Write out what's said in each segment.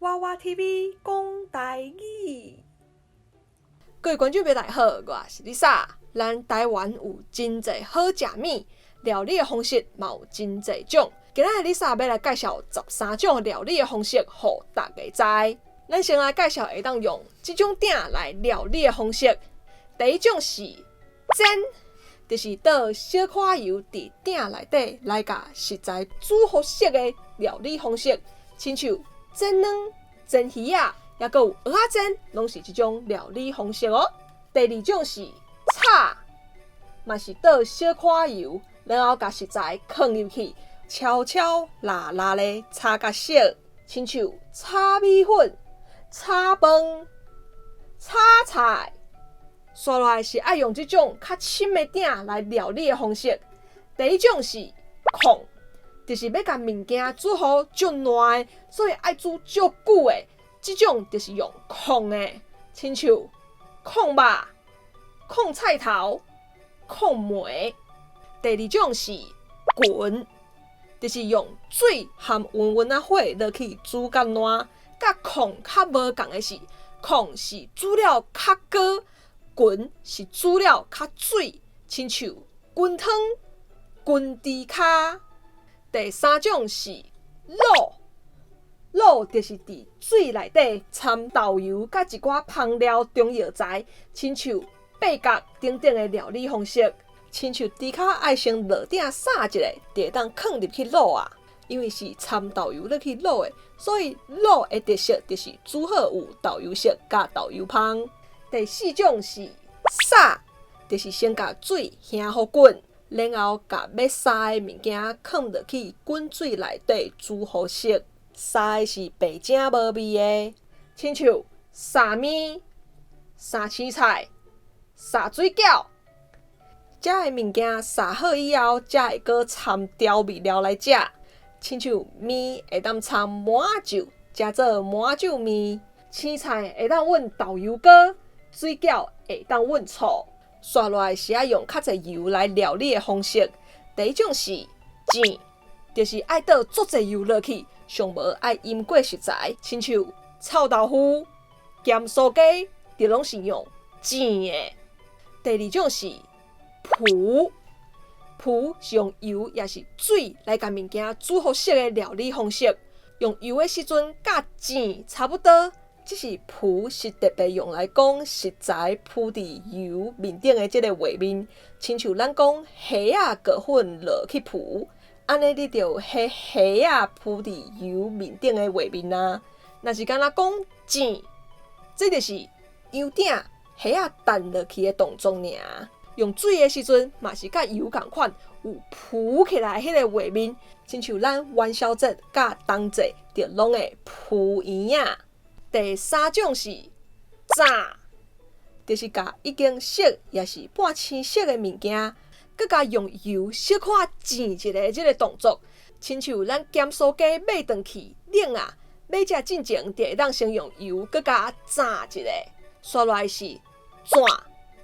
娃娃 TV 講台語。各位觀眾朋友大家好，我是 Lisa。咱台灣有真濟好食物，料理的方式嘛有真濟種。今仔日 Lisa 欲來介紹13種料理的方式，予大家知。咱先來介紹會當用這種鼎來料理的方式。第一種是煎，就是倒小可油佇鼎內底來共食材煮予熟的料理方式，親像煎卵、煎魚仔，抑閣有蚵仔煎，攏是這種料理方式哦。第二種是炒，嘛是倒小可油，然後共食材囥入去，悄悄辣辣咧炒甲熟，親像炒米粉、炒飯、炒菜。紲落來是愛用這種較深的鼎來料理的方式。第一種是炕，就是欲共物件煮予足爛的，所以愛煮足久的。這種就是用炕的，親像炕肉、炕菜頭、炕糜。第二種是滾，就是用水含溫溫仔火落去煮甲爛。佮炕較無仝的是，炕是煮了較膏，滾是煮了較水，親像滾湯、滾豬跤。第三種是滷，滷就是佇水內底摻豆油佮一寡香料中藥材，親像八角等等的料理方式。親像豬跤愛先落鼎煠一下，就會當囥入去滷啊。因為是摻豆油落去滷的，所以滷的特色就是煮好有豆油色佮豆油芳。第四種是灑，就是先共水掀予滾，然後共欲煠的物件囥落去滾水內底煮予熟。煠的是白汫無味的，親像煠麵、煠青菜、煠水餃。這的物件煠好以後，才會閣摻調味料來食。親像麵會當摻麻醬，食做麻醬麵；青菜會當混豆油膏。水餃會當混醋。紲落來是愛用較濟油來料理的方式。第一種是煎，就是愛倒足濟油落去，上無愛醃過食材，親像臭豆腐、鹹酥雞，這攏是用煎的。第二種是浮，浮是用油抑是水來共物件煮予熟的料理方式。用油的時陣，佮煎差不多。只是浮是特別用來講食材浮佇油面頂的這個畫面，親像咱講蝦仔裹粉落去浮，按呢你就有彼蝦仔浮佇油面頂的畫面啊。若是干焦講煎，這就是油鼎蝦仔彈落去的動作爾。用水的時陣嘛是佮油仝款，有浮起來彼個畫面，親像咱元宵節佮冬至，就攏會浮圓仔。第三種是炸，就是共已經熟抑是半生熟的物件，閣共用油小可煎一下這個動作，親像咱鹹酥雞買轉去冷啊，欲食進前就會當先用油閣共炸一下。紲落來是轉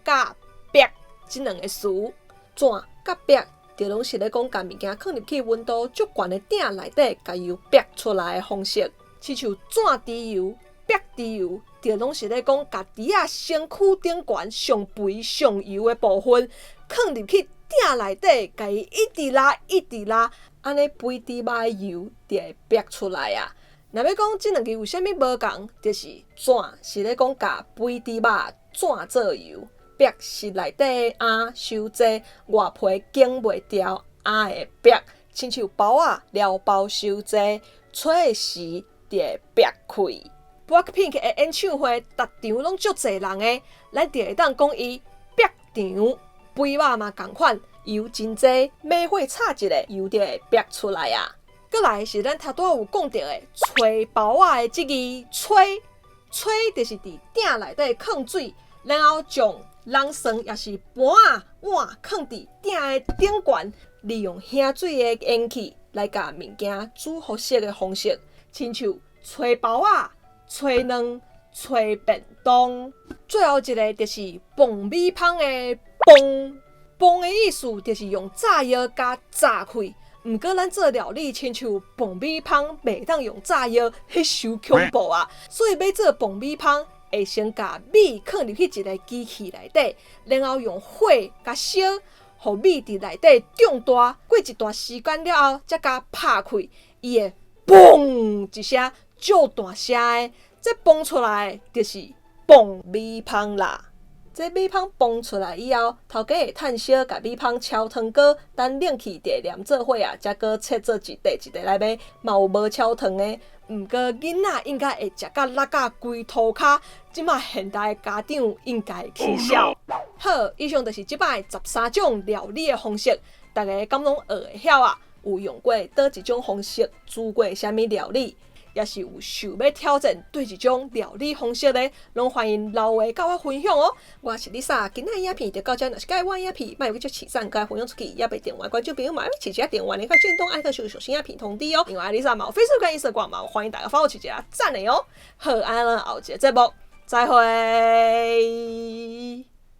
佮煏這兩个詞，轉佮煏，就攏是咧講共物件囥入去溫度足懸的鼎內底，共油煏出來的方式，親像轉豬油、煏豬油，就攏是咧講共豬仔身軀頂懸上肥上油的部分，囥入去鼎內底，共伊一直抐一直抐，按呢肥豬肉的油就會煏出來啊。若欲講這兩个有啥物無仝，就是轉是咧講共肥豬肉轉做油，煏是內底的餡傷濟，外皮揀袂牢，餡會煏，親像包仔料包傷濟，吹時就會煏開。Blackpink 的演唱會，逐場攏足濟人的，咱就會當講伊煏場。肥肉嘛仝款，油真濟，猛火炒一下，油就會煏出來啊。閣來是咱頭拄仔有講著的，炊包仔的這个炊，炊就是佇鼎內底囥水，然後將籠床抑是盤仔碗囥佇鼎的頂懸，利用瓦水的煙氣來共物件煮予熟的方式，親像炊包仔、炊卵、炊便當。最後一个就是磅米芳的磅，磅的意思就是用炸藥共炸開，毋過咱做料理，親像爆米香，袂當用炸藥，彼傷恐怖啊！所以欲做爆米香，會先共米囥入去一个機器內底，然後用火共燒，予米佇內底長大。過一段時間了後，才共拍開，伊會嘣一聲，足大聲的。這嘣出來就是爆米香啦。這米香嘣出來以後，頭家會趁燒共米香捫糖膏，等冷氣就會黏做伙啊，才閣切做一塊一塊來賣。嘛有無捫糖的，毋過囡仔應該會食甲落甲規塗跤。這馬現代的家長應該會起痟。好，以上就是這擺13種料理的方式，大家敢攏學會曉啊？有用過佗一種方式煮過啥物料理？抑是有想欲挑戰佗一種料理方式咧，攏歡迎留話佮我分享哦。我是 Lisa，今仔影片就到這，若是佮意我影片，莫忘記按讚佮分享出去，猶未訂閱觀眾朋友嘛，愛按一下訂閱，連開震動按個小小新影片通知哦。另外，Lisa 嘛有 Facebook 跟 Instagram 嘛，歡迎大家 follow 一下讚的哦。好，按呢，後一個節目再會。